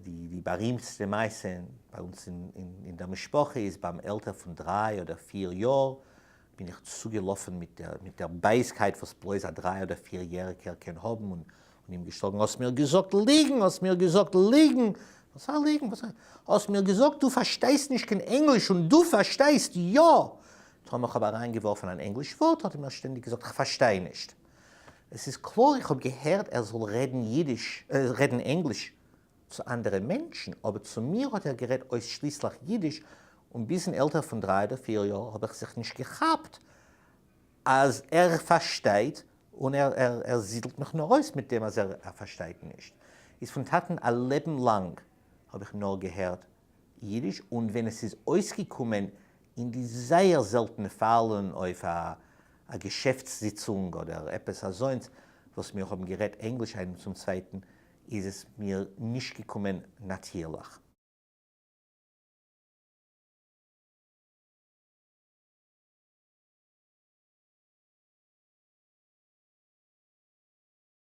די די בארימטסטע מעשה ביי אונז אין דער משפחה איז ביים עלטער פון דריי אדער פיר יאר בין איך צוגעלאפן מיט דער בייזקייט וואס בלויז א דריי אדער פיר יעריגער קען האבן און אים געשלאגן, האסט מיר געזאגט ליגן! האסט מיר געזאגט ליגן! וואס א ליגן? וואס א. האסט מיר געזאגט דו פארשטייסט נישט קיין ענגליש און דו פארשטייסט יא! טאמער כ'האב אריינגעווארפן אן ענגליש ווארט האט ער מיר שטענדיג געזאגט כ'פארשטיי נישט. עס איז קלאר איך האב געהערט ער זאל רעדן אידיש, רעדן ענגליש צו אנדערע מענטשן, אבער צו מיר האט ער גערעדט אויסשליסליך אידיש, און ביזן עלטער פון דריי אדער פיר יאר האב איך זיך נישט געכאפט אז ער פארשטייט און ער ער זידלט מיך נאר אויס מיט דעם אז ער פארשטייט נישט. איז פון טאטן א לעבן לאנג האב איך נאר געהערט אידיש, און ווען עס איז אויסגעקומען אין די זייער זעלטענע פאלן אויף א א געשעפטס זיצונג אדער עפעס אזוינס וואס מיר האבן גערעדט ענגליש איינעם צום צווייטן איז עס מיר נישט געקומען נאטירליך.